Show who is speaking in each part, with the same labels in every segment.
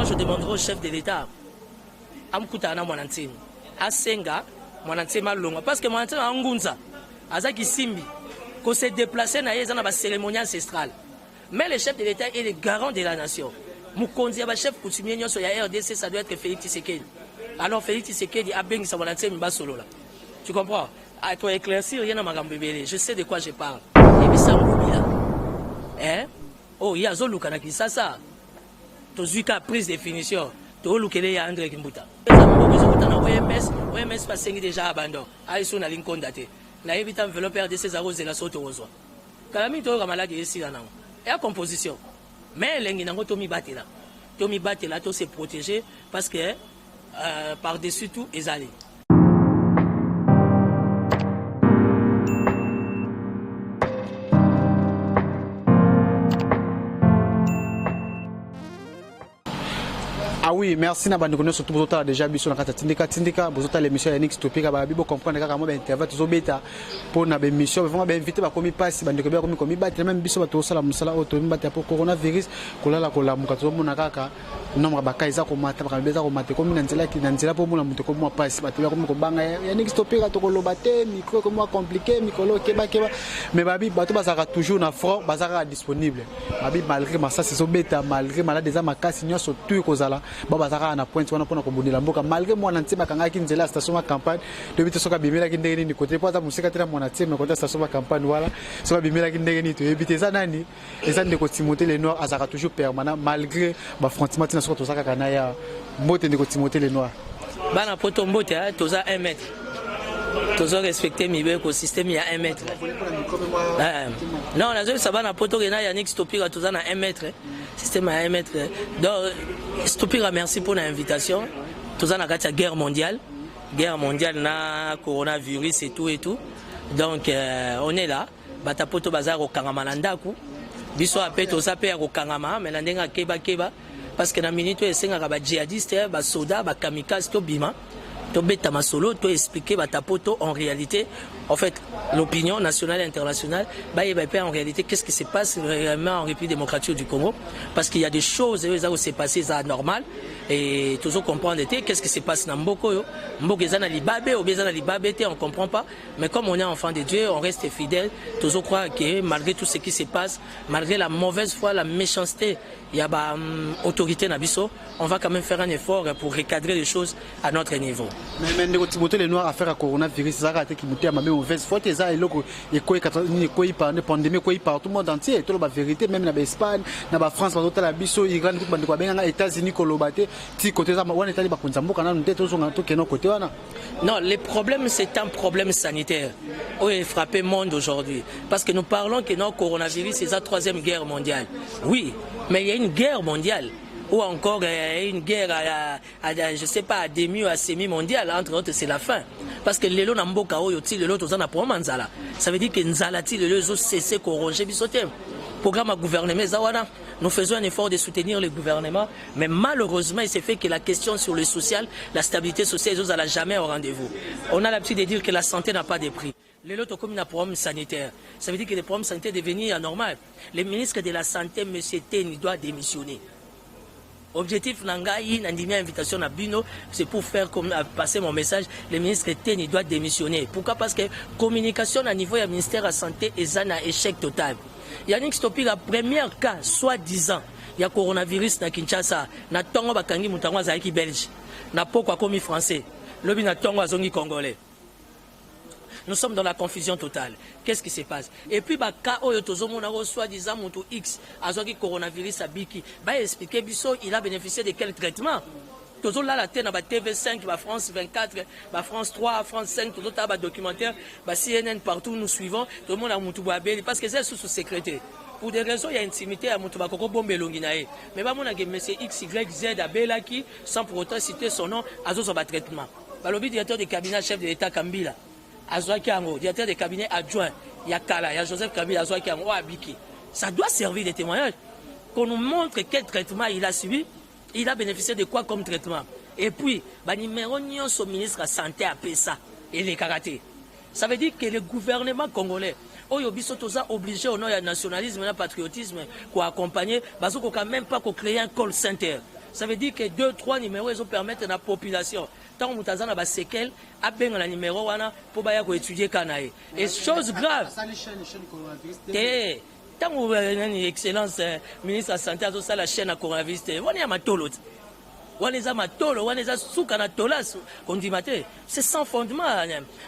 Speaker 1: Moi, je demanderai au chef de l'État amkutana na Mwana Nsemi, asenga Mwana Nsemi alongwa, parce que Mwana Nsemi angunza aza kisimbi ko se déplacer na ye eza na ba cérémonie ancestrale. Mais le chef de l'État est le garant de la nation. Mokonzi ya ba chef coutumier nyonso ya RDC, ça doit être Félix Tshisekedi. Alors Félix Tshisekedi abengisa Mwana Nsemi basolola. Tu comprends? À toi éclaircir ye na makambo ebele. Je sais de quoi je parle. Yebisa Ngobila. Eh? Oh, ye azoluka na Kinshasa. Tozwi ka prise de finition. Tolukele ya André Kimbuta. Eza mbongo ezokota na OMS, OMS basengi déjà abandon. Ayi so na linkonda te. Nayebi ta enveloppe RDC eza kozela so tokozwa. Kala mingi toyoka maladi esila nango. Ya composition. Mais elengi nango tomibatela. Tomibatela, to se protéger parce que par-dessus tout ezali.
Speaker 2: Ah oui, merci na bandeko nyonso to bozotala déjà biso na kati ya Tindika Tindika, bozotala émission ya Yannick Topika, babi bo comprendre kaka mo ba interview tozobeta mpo na ba émission vraiment ba invité bakomi pasi, bandeko bakomi komibatela, même biso bato tosala mosala oyo tomibatela mpo coronavirus kolala kolamuka tozomona kaka nombre ya baka eza komata, makambo eza komata, ekomi na nzela na nzela mpo omona moto ekomi mwa pasi, bato bakomi kobanga Yannick Topika, tokoloba te micro ekomi mwa compliqué mikolo kebakeba, mais babi bato bazalaka toujours na front, baza kaka disponible. Babi malgré masasi ezobeta, malgré malade eza makasi nyonso tu ekozala, ba baza kaka na pointe wana mpona kobundela mboka, malgré Mwana Ntseme akangaki nzela ya station ma campagne, toyebi te soki abimelaki ndenge nini kote mpo aza mosika te na Mwana Ntseme kote ya station ma campagne wana, soki abimelaki ndenge nini toyebi te. Eza nani? Eza ndeko Timothée Lenoir, azalaka toujours permanent malgré baaffrontement ntina soki toza kaka na ya mbote. Ndeko Timothée Lenoir.
Speaker 1: Bana poto mbote, toza 1 mètre, tozo respecte mibeko, système ya 1 mètre. Non, nazoyebisa bana poto ke na Yannick Stopira toza na 1 mètre, système ya 1 mètre. Donc Stopira, merci pour l'invitation. Toza na kati ya guerre mondiale, guerre mondiale na coronavirus et tout et tout. Donc on est là, bato poto baza kokangama na ndako, biso ape toza mpe ya kokangama, mais na ndenge akebakeba, parce que na minute oyo esengaka bajihadiste, basoda, bakamikaze, tobima, tobeta masolo, to expliquer bato poto en réalité, en fait l'opinion nationale et internationale bayeba mpe en réalité qu'est-ce qui se passe réellement en République démocratique du Congo, parce qu'il y a des choses oyo eza kose passer, eza normal et tozo comprendre te qu'est-ce qui se passe na mboka oyo. Mboka eza na libabe obi eza na libabe te, on comprend pas. Mais comme on est enfant de Dieu, on reste fidèle, tozo croire que malgré tout ce qui se passe, malgré la mauvaise foi, la méchanceté ya ba autorité na biso, on va quand même faire un effort pour recadrer les choses à notre niveau.
Speaker 2: Mais ndeko Timothée Lenoir, affaire ya coronavirus ezalaka te kimotema mabe, mauvaise foi te, eza eloko ekoyi nini, ekoyi pandémie, ekoyi partout monde entier. Toloba vérité, même na baEspagne, na baFrance bazotala biso, Irlande kutu bandeko babenganga, États-Unis koloba te, ti kote eza wana etali bakonzi ya mboka nanu te, tozonga tokende kote wana.
Speaker 1: Non, le problème, c'est un problème sanitaire oyo frappé monde aujourd'hui, parce que nous parlons que non, coronavirus, c'est la troisième guerre mondiale. Oui, mais il y a une guerre mondiale ou encore une guerre à, je sais pas, à demi ou à semi mondiale entre autres, c'est la faim, parce que lelo na mboka oyo ti lelo toza na problème nzala. Ça veut dire que nzala ti lelo ezo cesser koronger biso te. Programme à gouvernement eza wana, nous faisons un effort de soutenir le gouvernement, mais malheureusement il s'est fait que la question sur le social, la stabilité sociale, ezozala jamais au rendez-vous. On a l'habitude de dire que la santé n'a pas de prix. Lelo tokomi na problème sanitaire, ça veut dire que le problème sanitaire est devenu anormal. Le ministre de la Santé, monsieur Teni, doit démissionner. Objectif na ngai, nandimi invitation na bino, c'est pour faire comme, passer mon message. Le ministre Teni doit démissionner. Pourquoi? Parce que communication à niveau ya ministère de la Santé eza na échec total. Yannick Stopira, premier cas soi-disant ya coronavirus na Kinshasa, na ntongo bakangi moto yango, azalaki belge, na poko akomi français, lobi na ntongo azongi congolais. Nous sommes dans la confusion totale. Qu'est-ce qui se passe? Et puis baka oyo tozomona ngo soi-disant moto X azwaki coronavirus, abiki, baexpliquer biso il a bénéficié de quel traitement. Tozolala te na ba TV5, ba France 24, ba France 3, France 5, tozotala badocumentaire, ba CNN, partout nous suivons. Tomona motu boye abeli, parce que eza lisusu secrété pour des raisons ya intimité ya moto, bakoko bomba elongi na ye, mais bamonake monsieur XYZ abelaki sans pour autant citer son nom, azozwa batraitement. Balobi directeur de cabinet chef de l'État Kambila azwaki yango, directeur de cabinet adjoint ya kala ya Joseph Kabila azwaki yango, oyo abiki. Ça doit servir de témoignage, qu'on nous montre quel traitement il a subi, il a bénéficié de quoi comme traitement. Et puis banuméro nyonso ministre ya Santé apesa elekaka te. Ça veut dire que le gouvernement congolais oyo biso toza obligé au nom ya nationalisme na patriotisme koaccompagner, bazokoka même pas kocréer un call center. Ça veut dire que deux, trois numéros ezopermettre na population, ntango moto aza na baséquelles, abenga na numéro wana mpo baya koétudier ka na ye. Et chose grave te, ntango nani, excellence ministre ya santé azosala chaîne ya coronavirus te, wana ya matolo te, wana eza matolo, wana eza suka na tolas kondima te. C'est sans fondement,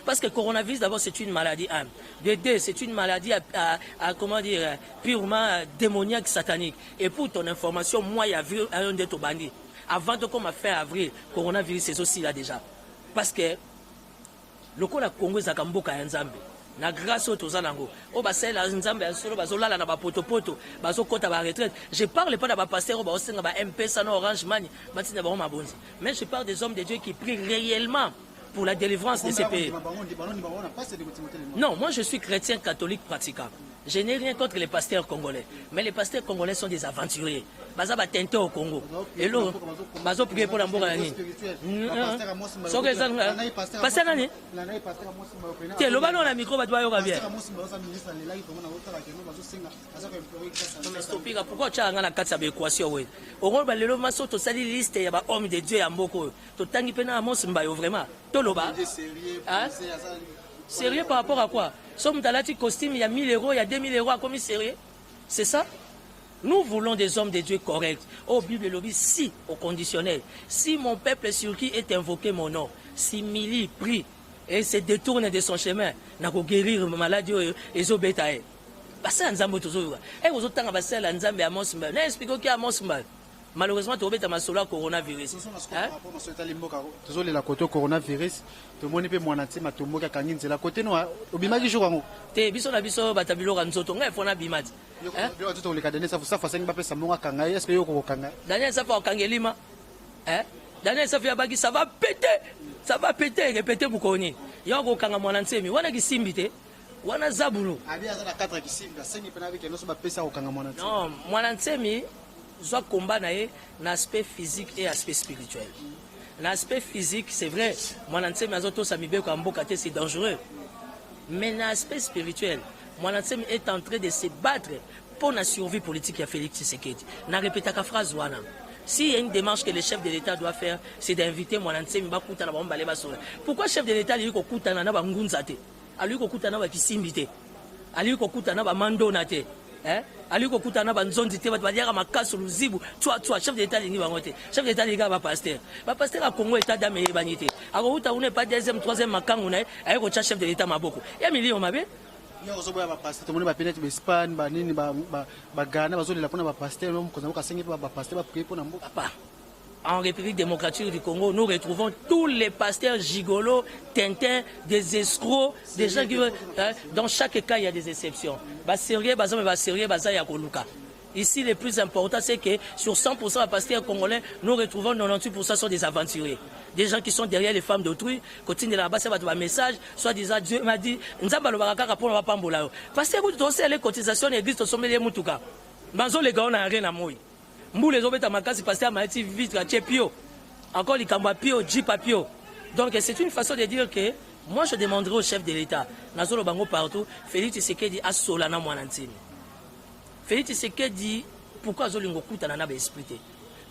Speaker 1: parce que coronavirus, d'abord, c'est une maladie, un de deux, c'est une maladie à, comment dire, purement démoniaque, satanique. Et pour ton information, mois ya avril ayo nde tobandi, avant tokoma fin avril, coronavirus ezosila déjà, parce que lokola Congo ezalaka mboka ya Nzambe, na grâce oyo toza nango, oyo basalela Nzambe ya solo bazolala na bapotopoto, bazokɔta baretraite. Je parle pas na bapasteur oyo baosenga ba M-Pesa na Orange Money, batinda bango mabonzi, mais je parle des hommes de Dieu qui prient réellement pour la délivrance de ces pays. Non, moi, je suis chrétien catholique pratiquant. Je n'ai rien contre les pasteurs congolais. Mais les pasteurs congolais sont des aventuriers. Baza ba tente au Congo. Elo bazo prier pour la mboka nini? Soki eza pasteur nani? Te, loba no na micro, bato bayoka bien. Topika, pourquoi otyaka nga na kati ya baéquation oyo? Okoloba lelo maso tosali liste ya bahomme de Dieu ya mboka oyo, totangi mpe na Amos Mbayo. Vraiment, toloba sérieux par rapport à quoi? So moto alati costume ya 1000 euros, ya 2000 euros, akomi sérieux, c'est ça? Nous voulons des hommes de Dieu corrects. Oh, Bible elobi si, au conditionnel. Si mon peuple sur qui est invoqué mon nom s'humilie, prie et se détourne de son chemin, nakoguérir maladie oyo ezobeta ye. Basala Nzambe oyo tozoyoka e kozotanga, basala Nzambe ya Amos Mbayo na expliquer oki Amos Mbayo. Malheureusement, tokobeta masolo ya coronavirus.
Speaker 2: Etali mboka, tozolela kote coronavirus, tomoni mpe mwana ntima tomboki, akangi nzela kote no. Obimaki jour yango?
Speaker 1: Te, biso na biso bato ya biloko ya nzoto, ngai fo nabima te.
Speaker 2: Biloko nzoto koleka Daniel Safu. Safu asengi bapesa mbongo, akanga ye. Est ce que yo okokokanga?
Speaker 1: Daniel Safu akokanga elima. Daniel Safu yabaki: "Ça va péter, ça va péter." Répéter mokolo nini yo akokanga mwana nsemi wana? Kisimbi te, wana zabulu.
Speaker 2: Abi aza na cadre kisimbi, asengi mpena abike nyonso bapesa, kokanga mwana
Speaker 1: nsemi. Non, mwana nsemi zwa combat na ye na aspect physique et aspect spirituel. Na aspect physique, c'est vrai, mwana nsemi azotosa mibeko ya mboka te, c'est dangereux. Mais na aspect spirituel, mwana nsemi est en train de se battre mpo na survie politique ya Félix Tshisekedi. Na répétaka phrase wana: s'il y a une démarche que le chef de l'État doit faire, c'est d'inviter mwana nsemi, bakutana bango mbale, basola. Pourquoi chef de l'État alingi kokutana na bangunza te, alingi kokutana na bakisimbi te, alingi kokutana na bamandona te, alingi kokutana na banzonzi te, bato baliaka makasu, luzibu, tswatswa? Chef de l'État alingi bango te. Chef de l'État alingi kaka bapasteur. Bapasteur ya Congo, état d'âme eyebani te. Akouta kuna epa deuxième, troisième makangu na ye, aye kotya chef de l'État maboko ya milio mabe.
Speaker 2: Yo ozoboya bapasteur. Tomoni bapene baEspagne, banini, baGhana bazolela mpona bapasteur. Mokonzi mboka asengi mpe bapasteur baprier mpona mboka.
Speaker 1: Papa, en République démocratique du Congo, nous retrouvons tous les pasteurs gigolos, tintins, des escrocs, des gens qui veulent. Hein, dans chaque cas, il y a des exceptions. Bah, sérieux, bah, bah, sérieux, bah, ya koluka. Ici, le plus important, c'est que sur 100% des pasteurs congolais, nous retrouvons 98% sont des aventuriers. Des gens qui sont derrière les femmes d'autrui, continuent de là-bas, c'est un message, soit disant Dieu m'a dit, Nzambe alobaka kaka pour na yo. Pasteur, vous les cotisations l'église, tosombeli mutuka. Banzo les gars, on a rien à moi. Mbula ezobeta makasi, pasteur amayeti vitre, atie pio, encore likambo ya pio, jeep ya pio. Donc c'est une façon de dire que moi, je demanderai au chef de l'État, nazoloba bango partout, Félix Tshisekedi asola na mwana ntini. Félix Tshisekedi, pourquoi azolinga okutana na baesprit te?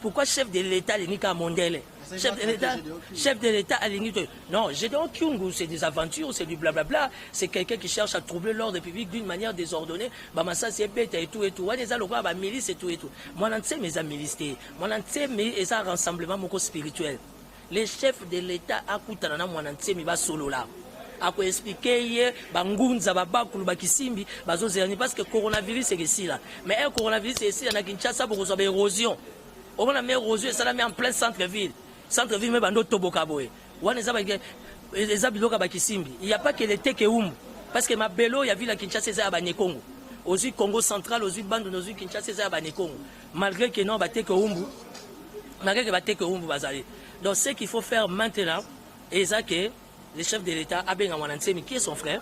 Speaker 1: Pourquoi chef de l'État alingi kaka mondele? Chef de l'État, chef de l'État alingi te. Non, Gédéon Kyungu, c'est des aventures, c'est du blablabla, c'est quelqu'un qui cherche à troubler l'ordre public d'une manière désordonnée. Bamasasi ebeta et tout et tout, wana eza lokola bamilice et tout et tout. Mwana nsemi eza milice te, mwana nsemi eza rassemblement moko spirituel. Le chef de l'État akutana na mwana nsemi, basolola, akoexpliquer ye bangunza, babakulu, bakisimbi bazozela nini, parce que coronavirus ekesila. Mais un coronavirus esila na Kinshasa, bokozwa baérosion. Omona ma érosion esalami en plein centre ville, centre ville me bando toboka boye. Wana eza biloko ya bakisimbi. Il y a pas que le teke umbu, parce que mabelo ya ville ya Kinshasa eza ya banekongo. Ozwi Congo Central, ozwi Bandundu, ozwi Kinshasa, eza ya banekongo, malgré que non, bateke umbu, malgré que bateke umbu bazali. Donc ce qu'il faut faire maintenant eza que le chef de l'État abenga Mwana Nsemi, qui est son frère.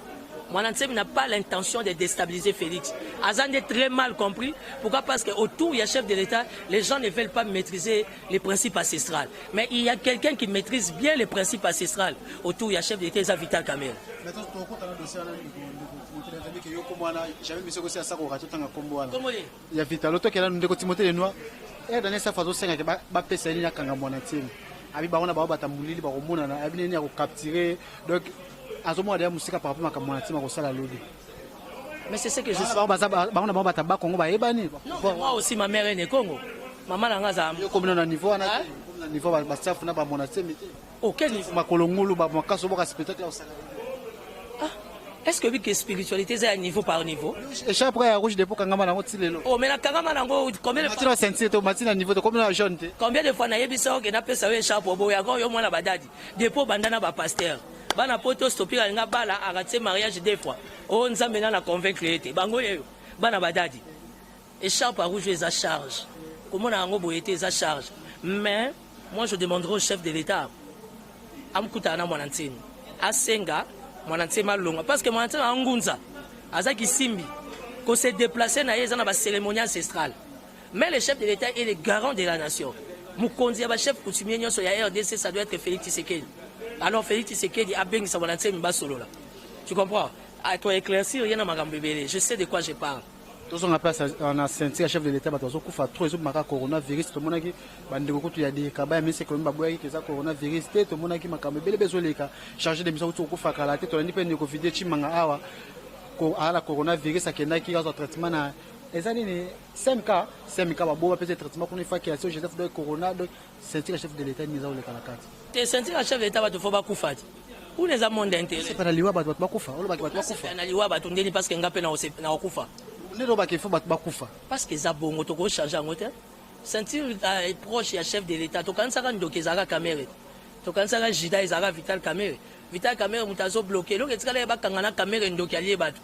Speaker 1: Mwana Nsemi n'a pas l'intention de déstabiliser Félix. Aza nde très mal compris. Pourquoi? Parce qu'autour, il y a chef de l'État, les gens ne veulent pas maîtriser les principes ancestrales. Mais il y a quelqu'un qui maîtrise bien les principes ancestrales. Autour, il y a chef de l'État, Vital Kamerhe.
Speaker 2: Maintenant, tokota na dossier wana, ndeko Timothée, que yo kombo wana jamais, monsieur kosi asaka okati otanga kombo wana
Speaker 1: Kombo nini?
Speaker 2: Ya Vital. Otokela ndeko Timothée Lenoir. Daniel Safu azosengaki bapesa ye nini akanga Mwana Nsemi. Abi bango na bango bata molili bakomonana, abi nini ya kocapturer. Donc azomona deya mosika par rapport makambo Mwana Nsemi akosala lobi.
Speaker 1: Mais c'est ce que je
Speaker 2: Bango baza, bango na bango bata Bakongo bayebani.
Speaker 1: Non, mais moi aussi, ma mère est ne Congo. Mama na nga aza
Speaker 2: Yo komi na niveau wana te, komi na niveau basafu na bamwana Nsemi te.
Speaker 1: Oh, quel niveau?
Speaker 2: Makolo ngulu, bamakaso boka spectacle osala.
Speaker 1: Ah, est-ce que oui que spiritualité eza ya niveau par niveau?
Speaker 2: Écharpe ya rouge depuis kangama nango ti lelo.
Speaker 1: Oh, mais nakangama nango combien de
Speaker 2: Mati na ceinture te, mati na niveau te, komi na jaune te.
Speaker 1: Combien de fois nayebisa oke napesa yo écharpe, oboyaka? Yo mwana badadi depuis obanda na bapasteur bana poto stopika alinga bala araté mariage deux fois. Oyo Nzambe na convaincre ye te. Bango yeyo bana badadi. Écharpe ya rouge eza charge, komona yango boye te, eza charge. Mais moi, je demanderai au chef de l'État amukutana na Mwana Nsemi, asenga Mwana Nsemi alongwa, parce que Mwana Nsemi angunza aza kisimbi kose déplacer na ye eza na bacérémonie ancestrale. Mais le chef de l'État est le garant de la nation. Mokonzi ya bachef coutumier nyonso ya RDC, ça doit être Félix Tshisekedi. Alors Félix Tshisekedi abengisa Mwana Nsemi, basolola, tu comprends, to éclaircir ye na makambo ebele. Je sais de quoi je parle.
Speaker 2: Tozonga place na ceinture ya chef de l'État. Bato bazokufa trop, ezobimaka coronavirus. Tomonaki bandeko kutu ya Dircaba, ya ministre économie, baboyaki ke eza coronavirus te. Tomonaki makambo ebele mpe ezoleka. Chargé de mission kuti kokufa kala te. Tolandi mpe ndeko Vidie Chimanga awa ala coronavirus, akendaki azwa traitement na eza nini, CMK. CMK baboba mpe traitement kuna, ifaki ya Joseph. Donc corona, donc ceinture ya chef de l'État, nini eza koleka na kati?
Speaker 1: Te, ceinture ya chef de l'État, bato faut bakufa te. Kuna eza monde intérêt.
Speaker 2: Sepa na liwa, bato bakufa, olobaki bato bakufa.
Speaker 1: Na liwa bato ndeni? Parce que nga mpe na kokufa.
Speaker 2: Nde olobaki faut bato bakufa.
Speaker 1: Parce que eza bongo, tokochange yango te. Ceinture proche ya chef de l'État, tokanisaka ndoki ezalaka Kamerhe, tokanisaka juda ezalaka Vital Kamerhe. Vital Kamerhe moto azobloquer eloko etikala ye, bakanga na Kamerhe, ndoki alie bato.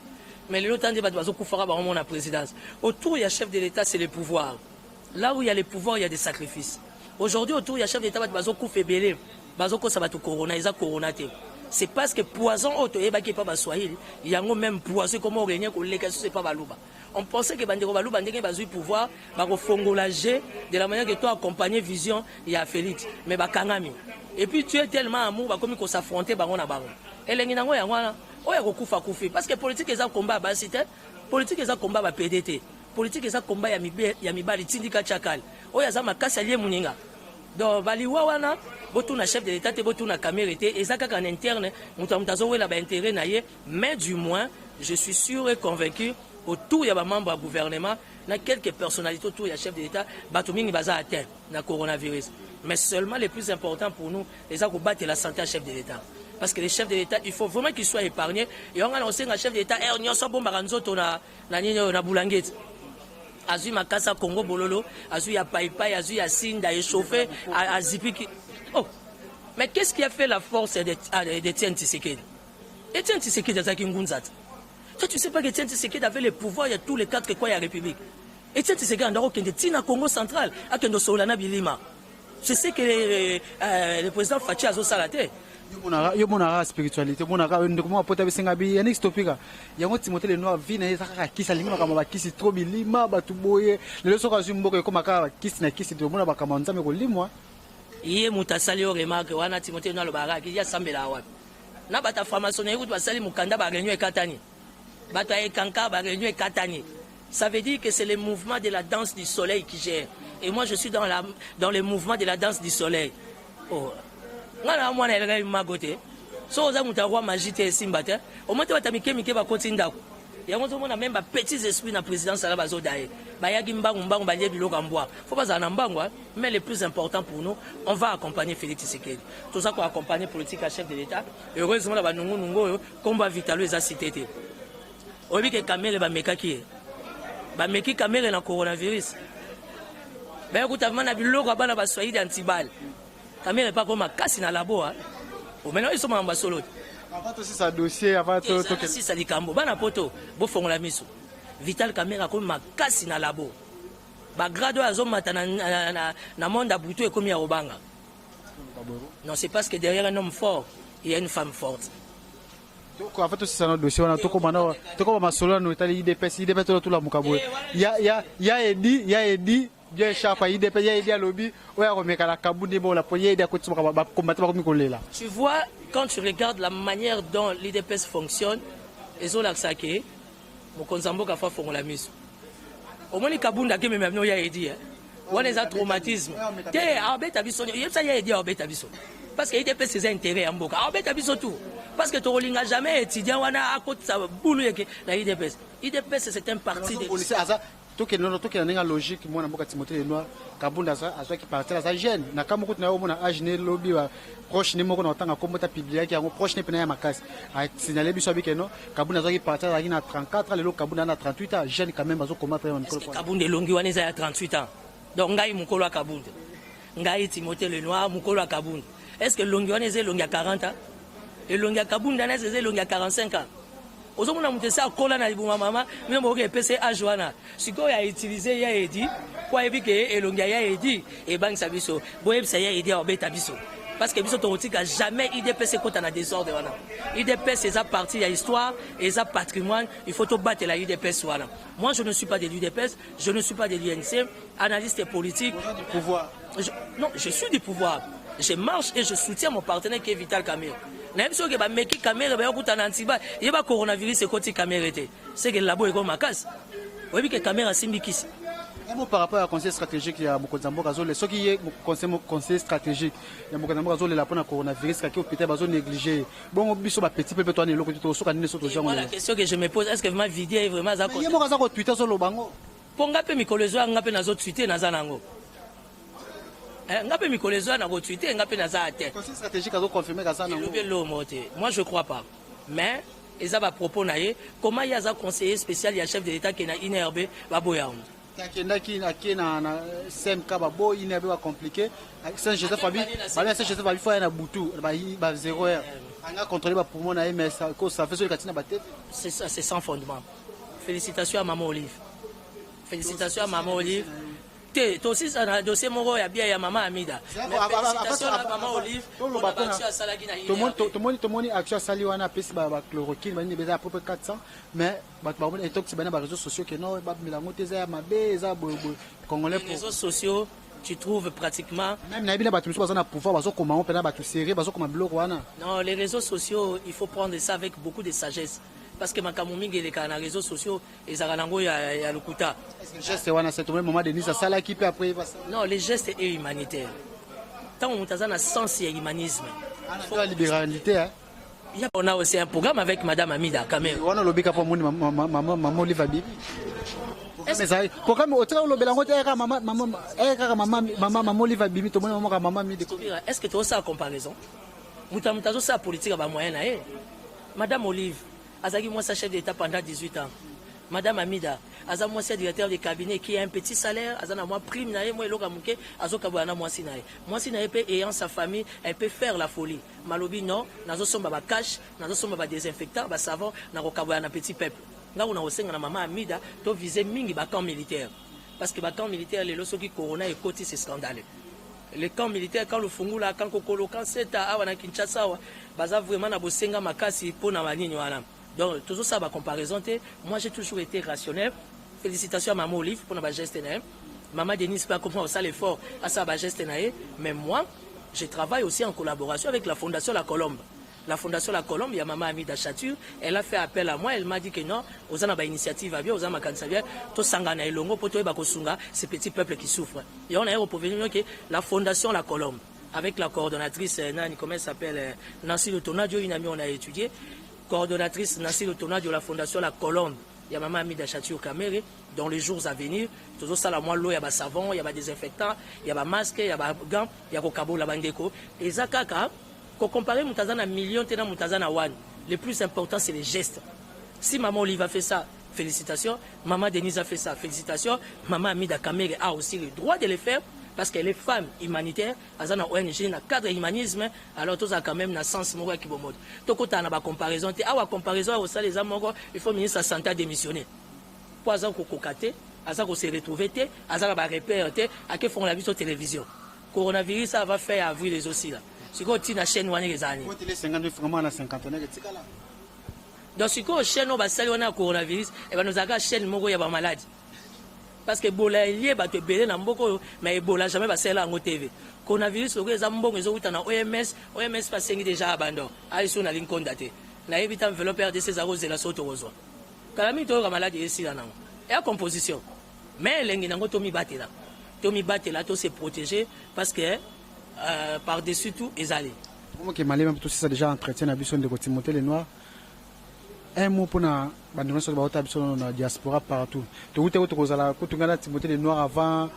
Speaker 1: Mais lelo ta nde bato bazokufaka bango mona présidence. Autour ya chef de l'État, c'est le pouvoir. Là où il y a le pouvoir, il y a des sacrifices. Aujourd'hui, autour ya chef de l'État, bato bazokufa ebele. Bazokosa bato corona, eza corona te. C'est parce que poison oyo toyebaki epa Baswahili, yango même poison ekoma orenie koleka susu epa Baluba. On pensait que bandeko Baluba, ndenge bazwi pouvoir, bakofongola g de la manière que to accompagner vision ya Félix, mais bakangami. Et puis tu es tellement amour, bakomi kos'affronter bango na bango. Elengi nango yango wana. Oyo akokufa kufi, parce que politique eza combat ya basi te, politique eza combat ya bapede te, politique eza combat ya mibali. Tindika tiakale, oyo aza makasi alie moninga. Donc baliwa wana, botuna chef de l'État te, botuna Kamerhe te, eza kaka na interne, moto ya moto azowela baintérêt na ye. Mais du moins, je suis sûr et convaincu, autour ya bamembre ya gouvernement na quelques personnalités autour ya chef de l'État, bato mingi baza atteint na coronavirus. Mais seulement, le plus important pour nous eza kobatela santé ya chef de l'État, parce que le chef de l'État, il faut vraiment qu'il soit épargné. Yango na osenga chef de l'État heure nyonso abombaka nzoto na nini oyo, na bulangeti. Azwi makasa Kongo bololo, azwi ya paipai, azwi ya sinda échauffé, azipiki. Oh, mais qu'est-ce qui a fait la force d'Étienne Tshisekedi? Étienne Tshisekedi azalaki ngunza te. Toi, tu sais pas qu'Étienne Tshisekedi avait le pouvoir ya tous les quatre coins ya République? Étienne Tshisekedi andako okende ntina Congo central, akende osolola na bilima. C'est ce que le président Fatshi azosala te.
Speaker 2: Yo monaka spiritualité, omonaka ndeko moko apota bisenga bi Yannick Topika yango. Timothée Lenoir, vie na ye eza kaka kisi, alingi makambo bakisi trop, bilima bato boye. Lelo soki azwi mboka, ekóma kaka bakisi na kisi. Tomona makambo ya Nzambe kolimwa.
Speaker 1: Ye moto asali yo remarque wana. Timothée Lenoir alobaka kaka ye asambelaka wapi na bato ya franc-maçonnerie. Kutu basali mokanda, baréunion ekatani. Bato ya ekanka, baréunion ekatani. Ça veut dire que c'est le mouvement de la danse du soleil qui gère. Et moi, je suis dans le mouvement de la danse du soleil. Oh. Nga na mwana eleka mago te. So oza moto ya roi magie te, esimba te. Omoi te, bato ya mike mike bakoti ndako. Yango ozomona même bapetits esprits na présidence ala bazoda ye. Bayaki mbangu mbangu, balie biloko ya mbwa. Faut bazala na mbangu. Mais le plus important pour nous, on va accompagner Félix Tshisekedi. Toza koaccompagner politique ya chef de l'État. Heureusement, na banungunungu oyo, kombo ya Vitalo eza cité te. Oyebi ke Kamerhe bamekaki ye, bameki Kamerhe na coronavirus, bayakuta vraiment na biloko ya bana Baswahili antibal. Kamerhe mpe akoma makasi na labo omena oyo esomaka basolo te.
Speaker 2: Avant tosisa dossier, avant
Speaker 1: tosisa likambo, bana poto bofongola miso. Vital Kamerhe akomi makasi na labo. Bagrade oyo azomata na monde ya butu ekomi ya kobanga. Non, c'est parce que derrière un homme fort, il y a une femme forte.
Speaker 2: Avant tosisa na dossier wana, tokóma na tokóma masolo nano etali UDPS. UDPS, tolamuka boye, ya edi, ya edi bien écharpe ya UDPS. Ya edi alobi oyo akomeka na Kabundi bola po ye edi akoti, bakombate bakomi kolela.
Speaker 1: Tu vois, quand tu regardes la manière dont l'UDPS fonctionne, ezolakisa ke mokonzi ya mboka faut afongola miso. Omoni Kabunda akemema bino ya edi. Wana eza traumatisme te. Abeta biso, yebisa ye edi abeta biso, parce que UDPS eza intérêt ya mboka. Abeta biso tout, parce que tokolinga jamais étudiant wana akotisa bulu yeke na UDPS. UDPS, c'est un parti de
Speaker 2: Aza tokende, tokende ndenge logique. Mwana mboka Timothée Lenoir, Kabunda azwaki parti, aza jeune na kambo kutu na ye. Omona age ne, lobi proche ne moko na otanga kombo ta publiaki yango, proche ne mpena ya makasi asignale biso abike no Kabunda azwaki parti, azalaki na 34 ans. Lelo Kabunda na 38 ans, jeune quand même, azokomata ye
Speaker 1: mikolo. Kabunda elongi wana eza ya 38 ans? Donc ngai mokolo ya Kabunda, ngai Timothée Lenoir, mokolo ya Kabunda, est ce que elongi wana eza elongi ya 40 ans? Elongi ya Kabunda na eza elongi ya 45 ans? Ozomona moto esi akola na libuma mama, bino bokoki epesa age wana. Sikoyo autiliser ya edi po ayebi ke elongi ya edi ebangisa biso. Boyebisa ya edi aobeta biso, parce que biso tokotika jamais UDPS ekota na désordre wana. UDPS eza partie ya histoire, eza patrimoine, il faut tobatela UDPS wana. Moi, je ne suis pas de l'UDPS, je ne suis pas de l'UNC, analyste politique.
Speaker 2: Du pouvoir.
Speaker 1: Non, je suis du pouvoir. Je marche et je soutiens mon partenaire qui est Vital Kamerhe. Nayebi soki bameki Kamerhe, bayokuta na ntiba, yeba coronavirus ekoti Kamerhe te, seke labo eko makasi. Oyebi ke Kamerhe asimbi kisi.
Speaker 2: Mo par rapport à conseil stratégique ya mokonzi ya mboka azolela, soki ye conseil stratégique ya mokonzi ya mboka azolela mpona coronavirus, kaki hôpital bazonéglige bongo, biso bapetit mpe towana eloko te, tosoka nini so
Speaker 1: tozwango? La question que je me pose, est ce que vraiment Vidiye vraiment aza
Speaker 2: Ye moko aza kotwite, azoloba ngo.
Speaker 1: Mpo nga mpe mikolo ezoya, nga mpe nazotwite, naza nango. Nga mpe mikolo ezoya na kotwite, nga mpe naza te.
Speaker 2: Conseil stratégique azoconfirme kaza nango.
Speaker 1: Elobi eloko moko te. Moi, je crois pas, mais eza bapropos na ye. Comment ye aza conseiller spécial ya chef de l'État, ke na INRB baboya yango?
Speaker 2: Akendaki, ake na CMK, baboyi, INRB bacompliqué. Saint Joseph abi, babi Saint Joseph abi fo aya na butu ba 0 heure, anga contrôler bapoumon na ye, mais ko ça fait soki katina batete.
Speaker 1: C'est ça, c'est sans fondement. Félicitations à maman Olive, félicitations à maman Olive. Te, tosisa na dossier moko ya bien ya mama Amida. Félicitation na mama Olive mpona baaction asalaki na
Speaker 2: Tomoni, tomoni action asali wana, apesi bachloroquine, banini, eza à peu près 400, mais bato bamoni intox bana baréseaux sociaux ke no bamela yango te, eza ya mabe, eza boyeboye congolais.
Speaker 1: Les réseaux sociaux, tu trouves pratiquement
Speaker 2: Même nayebi na bato mosusu baza na pouvoir, bazokoma ngo mpena bato sérieux bazokoma biloko wana.
Speaker 1: Non, les réseaux sociaux, il faut prendre ça avec beaucoup de sagesse, parce que makambo mingi elekaka na réseaux sociaux ezalaka nango ya lokuta.
Speaker 2: Geste wana, c'est tombé, moment Denise asalaki mpe après.
Speaker 1: Non, les gestes est humanitaire. Ntango moto aza na sens ya humanisme.
Speaker 2: La libéralité, hein.
Speaker 1: On a aussi un programme avec Madame Amida Kamerhe.
Speaker 2: Wana olobika mpo amoni mama Olive abibi programme, otika olobela yango te, kaka mama Olive abimi, tomoni mama mama Amida.
Speaker 1: Est ce que tozosala comparaison? Moto ya moto azosala politique ya bamoyen na ye. Madame Olive azalaki mwasi ya chef d'État pendant 18 ans. Madame Amida aza mwasi ya directeur de cabinet qui a un petit salaire, aza na mwa prime na ye, mwa eloko ya moke azokabola na mwasi na ye. Mwasi na ye mpe, ayant sa famille, elle peut faire la folie. Malobi non, nazosomba bacache, nazosomba badésinfectant, basavon, nakokabola na petit peuple. Ngango na kosenga na mama Amida, tovise mingi bacamp militaire, parce que bacamp militaire lelo, soki corona ekoti, c'est scandaleux. Le camp militaire, camp Lufungula, camp Kokolo, camp Seta awa na Kinshasa awa, baza vraiment na bosenga makasi mpo na banini wana. Donc tozosala bacomparaison te. Moi, j'ai toujours été rationnel. Félicitations à maman Olive mpona bageste na ye. Mama Denise mpe akoma kosala effort, asala bageste na ye. Mais moi, je travaille aussi en collaboration avec la Fondation La Colombe. La Fondation La Colombe ya mama Amida Chature, elle a fait appel à moi, elle m'a dit que non, oza na bainitiative ya bien, oza makanisa bien, tosangana elongo mpo toyeba kosunga ce petit peuple qui souffre. Et on a repovenu que la Fondation La Colombe, avec la coordonnatrice nani, comment elle s'appelle, Nancy Lotonadio, une amie, on a étudié, coordonnatrice Nancy Lotonadio, la Fondation La Colombe ya mama Amida Chature Kamerhe, dans les jours à venir tozosala mwa lo ya basavon, ya badésinfectant, ya bamasque, ya bagant ya kokabola bandeko. Eza kaka kocompare moto aza na million te na moto aza na wane. Le plus important, c'est les gestes. Si maman Olive a fait ça, félicitations. Maman Denise a fait ça, félicitations. Maman Amida Kamerhe a aussi le droit de le faire, parce qu'elle est femme humanitaire, aza na ONG na cadre humanisme. Alors tozala quand même na sens moko ya kibomoto, tokotala na bacomparaison te. Awa comparaison ya kosala eza moko: il faut ministre ya santé adémissionner, mpo aza kokoka te, aza kose retrouver te, aza na barepère te. Akefongola biso télévision, coronavirus ava fin ya avril ezosila. Sikoyo ntina chaîne wana ezala nini? Donc sikoyo chaîne oyo basali wana ya coronavirus ebanda ozalaka chaîne moko ya bamaladi, parce que Ebola elie bato ebele na mboka oyo, mais Ebola jamais basalela yango TV. Coronavirus lokola eza mbongo ezowuta na OMS, OMS mpe asengi déjà abandon ayi so nalingi konda te. Nayebi ta enveloppe RDC eza kozela so tokozwa kala mingi, toyoka maladi esila nango eya composition, mais elengi nango tomibatela. Tomibatela, to se protéger, parce que par-dessus tout ezali.
Speaker 2: Omoke malema, tosisa déjà entretien na biso. Ndeko Timothée Lenoir, un mot mpona bandeko nyonso baota biso na diaspora partout. Touti ko tokozala kutunga na Timothée Lenoir avant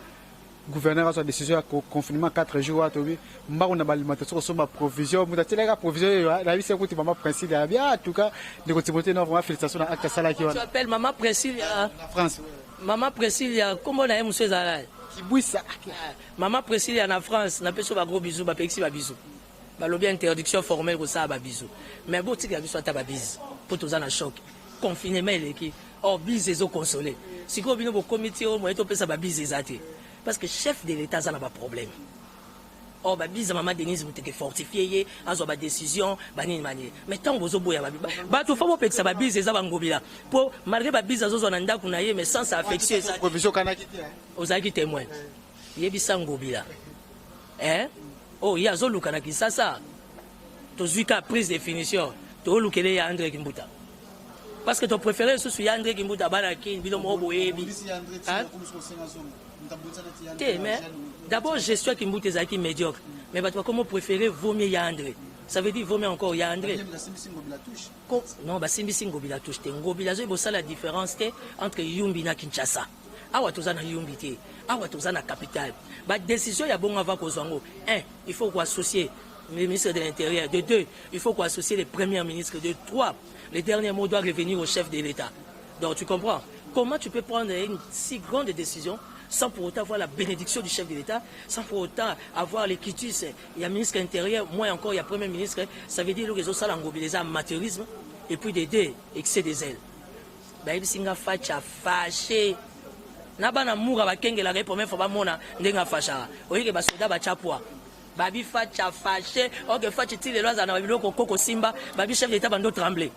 Speaker 2: gouverneur azwa décision ya confinement 4 jours. Wana tobi mbango na baalimentation, kosomba provision. Moto atielaka provision oyo nayebisi kuti mama Princile abi. En tout cas, ndeko Timothée Noir, vraiment félicitation na acte asalaki wana.
Speaker 1: Tu appelles mama Princile?
Speaker 2: Na France.
Speaker 1: Mama Princile, kombo na ye mosu ezala?
Speaker 2: Kibwisa.
Speaker 1: Mama Princile na France, napesi yo bagros bisous. Bapekisi babisous, balobi interdiction formelle kosala babisous, mais botikela biso ata babise mpo toza na choc. Confinement eleki, or bise ezoconsole. Sikoyo bino bokomi ti oyo moye topesa babise eza te, parce que chef de l'État aza na baproblème. Or babise, mama Denise Muteke fortifie ye, azwa badécision banini banini. Mais ntango bozoboya bato, faut bopekisa babise. Eza bangobila mpo malgré babise azozwa na ndako na ye, mais sans affection eza.
Speaker 2: Provision kanaki te.
Speaker 1: Ozalaki témoin. Yebisa Ngobila, eh? Oh, ye azoluka na Kisasa, tozwi ka prise définition, toolukele ya André Kimbuta, parce que topréféré lisusu ya André Kimbuta. Bana Kini, bino moko boyebi te. Mais d'abord, gestion ya Kimbuta ezalaki médiocre, mais bato bakomo préféré vaut mieux ya André. Ça veut dire vaut mieux encore ya André. Non, basimbisi Ngobila touche te. Ngobila azoyi bosala différence te entre Yumbi na Kinshasa. Awa toza na Yumbi te, awa toza na capitale. Badécision ya bongo, ava kozwa yango, un, il faut koassocier le ministre de l'Intérieur; de deux, il faut koassocier le Premier ministre; de trois, le dernier mot doit revenir au chef de l'État. Donc tu comprends comment tu peux prendre une si grande décision sans pour autant avoir la bénédiction du chef de l'État, sans pour autant avoir les quitus, il y a ministre intérieur, moins encore, il y a Premier ministre. Ça veut dire que les autres, les amateurisme, et puis des deux, excès des ailes. Bayebisi nga Fatshi afâché na bana mura bakengelaka ye. Première fois bamona ndenge afâchaka, oyeke basoda batya poids, babi Fatshi afâché. Oke Fatshi ti lelo azala na babiloko koko simba. Babi chef d'État bando tremble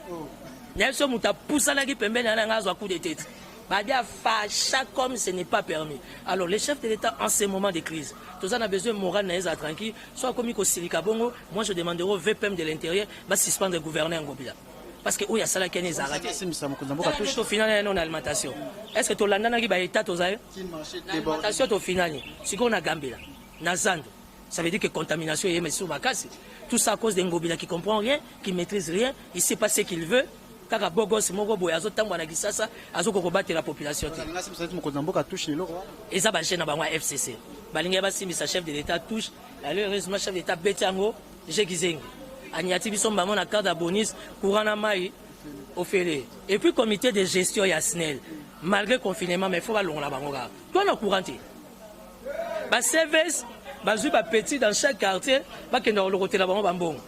Speaker 1: na ye so moto apusanaki pembeni na nga azwa coup de tête. Babi afâcha comme ce n'est pas permis. Alors le chef de l'État, en ce moment de crise, toza na besoin moral na ye ezala tranquille. So akomi kosilika bongo, moi je demanderai au VPM de l'Intérieur basuspendre gouverneur Ngobila, parce que oyo asalaki ane ezalaka te. Tofinani yano na alimentation. Est ce que tolandanaki baétat? Tozali na alimentation, tofinani sikoyo na Gambela, na zando. Ça veut dire que contamination eyema lisusu makasi. Tout ça à cause de Ngobila qui comprend rien, qui maîtrise rien, il sait pas ce qu'il veut. Kaka bogos moko boye azotambola na Kisasa, azokoka kobatela population te. Eza bajeune na bango ya FCC, balingi basimbisa chef de l'État touche. Alors heureusement, chef d'État beti yango jekizengi, aniati biso bango na carte ya bonus, courant na mai ofele. Et puis comité de gestion ya SNEL, malgré confinement, mais faut balongola bango kaka. To na courant te, baservice bazwi bapetit dans chaque quartier, bakenda kolokotela bango bambongo.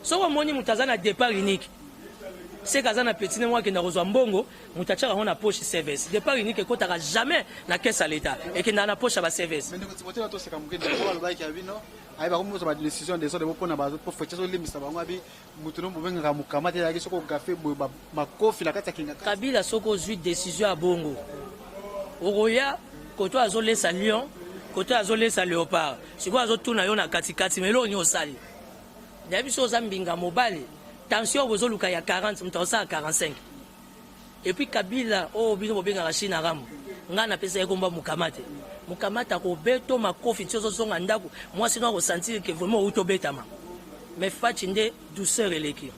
Speaker 1: Soki omoni moto aza na départ unique, seke aza na petit ndenge akenda kozwa mbongo. Moto atiaka yango na poche. Service départ unique ekotaka jamais na caisse ya l'État, ekendaka na poche ya baservice.
Speaker 2: Ayeba komozwa badécision desordre mpona po azolimbisa bango. Abi moto no bobengaka mokama te, ezalaki soki ogafe boye, makofi na kati ya kinga.
Speaker 1: Kabila, soki ozwi décision ya bongo, okoya koto azolesa lion, koto azolesa léopard. Sikoyo azotuna yo na katikati, mais eloko nini osali? Nayebi so oza mbinga mobali. Tension bozoluka ya 40, moto azosala 45. Et puis Kabila oyo bino bobengaka Chine Rambo, ngai napesa ye komba mokama te. Mokama te, akobeto makofi ti ozozonga ndako, mwasi no akosentir ke vraiment outi obetama. Mais Fatshi nde douceur eleki.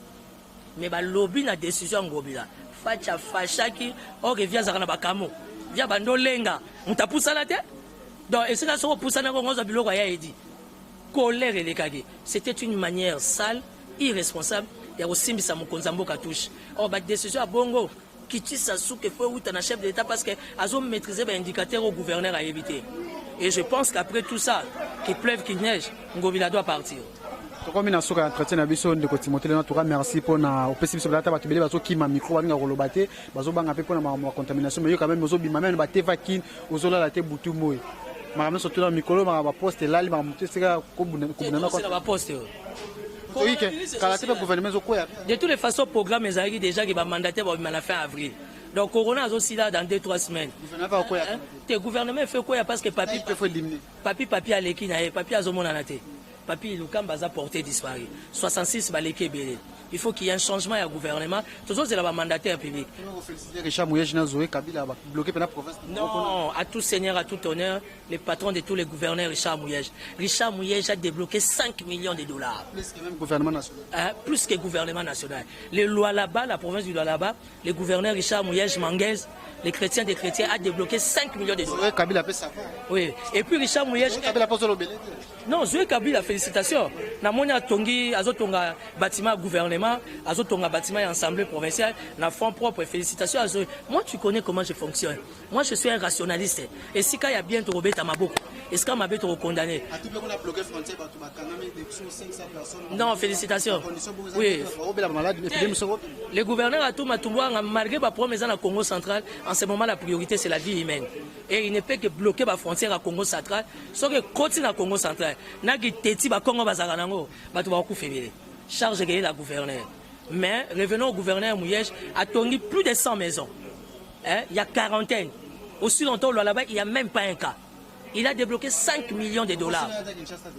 Speaker 1: Mais balobi na décision ya Ngobila, Fatshi afâchaki. Or vi azalaka na bakamo via bando olenga moto apusana te. Donc esika soki opusana kongo, ozwa biloko ya edi. Colère elekaki. C'était une manière sale, irresponsable ya kosimbisa mokonzi ya mboka touche. Or badécision ya bongo, kitisa suka, faut euta na chef de l'État, parce que azomaîtriser baindicateur au gouverneur ayebi te. Et je pense qu'après tout ça, qu'il pleuve, qu'il neige, Ngobila doit partir.
Speaker 2: Tokomi na suka ya entretien na biso. Ndeko Timothée Lena, toka merci mpona opesi biso. Ata bato ebele bazokima micro, balinga koloba te, bazobanga mpe mpona makambo ya contamination, mais yo quand même ozobima même bateva kine, ozolala te butu moi. Makambo nyonso tuna mikolo, makambo baposte elali, makambo te esika kobunda.
Speaker 1: Baposte
Speaker 2: Oyo kala te mpe gouvernement ezokwea.
Speaker 1: De toutes les façons, programme ezalaki déjà ke bamandataire babima na fin avril. Donc corona azosila dans 2, 3 semaines. Te, gouvernement efe kwea parce que papi papi papi aleki na ye. Papi azomonana te. Papi Lukamba aza porté disparu. 66 baleki ebele. Il faut qu'il y ait un changement ya gouvernement. Tozozela bamandataire public.
Speaker 2: Richard Muyej na Zoé Kabila bloqué la province.
Speaker 1: Non, à tout seigneur, à tout honneur, le patron de tous les gouverneurs, Richard Muyej. Richard Muyej a débloqué 5 millions de dollars.
Speaker 2: Plus que même gouvernement national.
Speaker 1: Hein, plus que gouvernement national. Le Lualaba, la province du Lualaba, le gouverneur Richard Muyej Manguez, les chrétiens des chrétiens, a débloqué 5 millions de dollars.
Speaker 2: Zoé Kabila peut savoir.
Speaker 1: Oui. Et puis Richard Muyej.
Speaker 2: Kabila peut
Speaker 1: Non, Zoé Kabila, félicitations. Namoni atongi, azotonga bâtiment gouvernement, azotonga bâtiment et assemblée provinciale, na fonds propre, félicitations à Zoé. Moi, tu connais comment je fonctionne. Moi, je suis un rationaliste. Et si il y a bien tobeta maboko, est-ce qu'on m'a bien condamné? Non, félicitations. Oui. Le gouverneur Atou Matumbwa, malgré la promesse dans le Congo central, en ce moment, la priorité, c'est la vie humaine. Et il ne peut que bloquer la frontière à Congo central. Sauf que continue à Congo central, nagi teti ba Congo bazaka nango, bato ba kufa ebele. Charge que la gouverneur. Mais revenons au gouverneur Muyej, a tongi plus de 100 maisons. Hein? Il y a quarantaine. Aussi longtemps, là-bas, il n'y a même pas un cas. Il a débloqué 5 millions de dollars.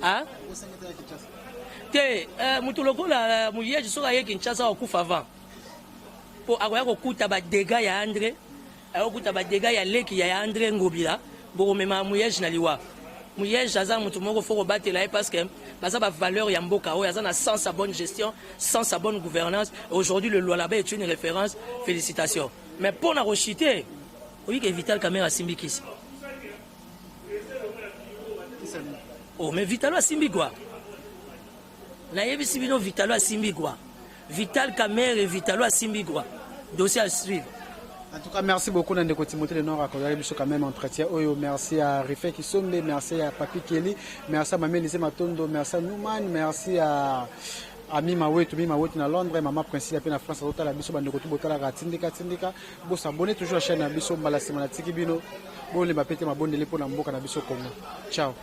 Speaker 1: Hein? Te, mutu lokola Muyej soki aye Kinshasa akufa avant. Po akoya kokuta ba dégâts ya André, akokuta ba dégâts ya leki ya André Ngobila, bokomema Muyej na liwa. Muyej aza mutu moko fo kobatela ye parce que baza ba valeur ya mboka oyo aza na sans sa bonne gestion, sans sa bonne gouvernance. Aujourd'hui, le Lualaba est une référence. Félicitations. Mais pour na rechuter, oyi ke Vital Kamerhe asimbi kisi. Oh, mais Vitalo asimbi quoi? Nayebisi bino Vitalo asimbi quoi? Vital Kamerhe, Vitalo asimbi quoi? Dossier à suivre.
Speaker 2: En tout cas, merci beaucoup Nandeko Timothée Lenor à biso quand même entretien oyo. Merci à Rife Kisombe, merci à Papi Kelly, merci à Mamé Lise Matondo, merci à Newman, merci à Ami Mawetu, Mi Mawetu na Londres, Maman Princille pe na France, otala biso bandeko tu botala ka tindika tindika. Bo s'abonner toujours à la chaîne na biso mbala sima na tiki bino. Bo lemba pete mabondele pona mboka na biso Congo. Ciao.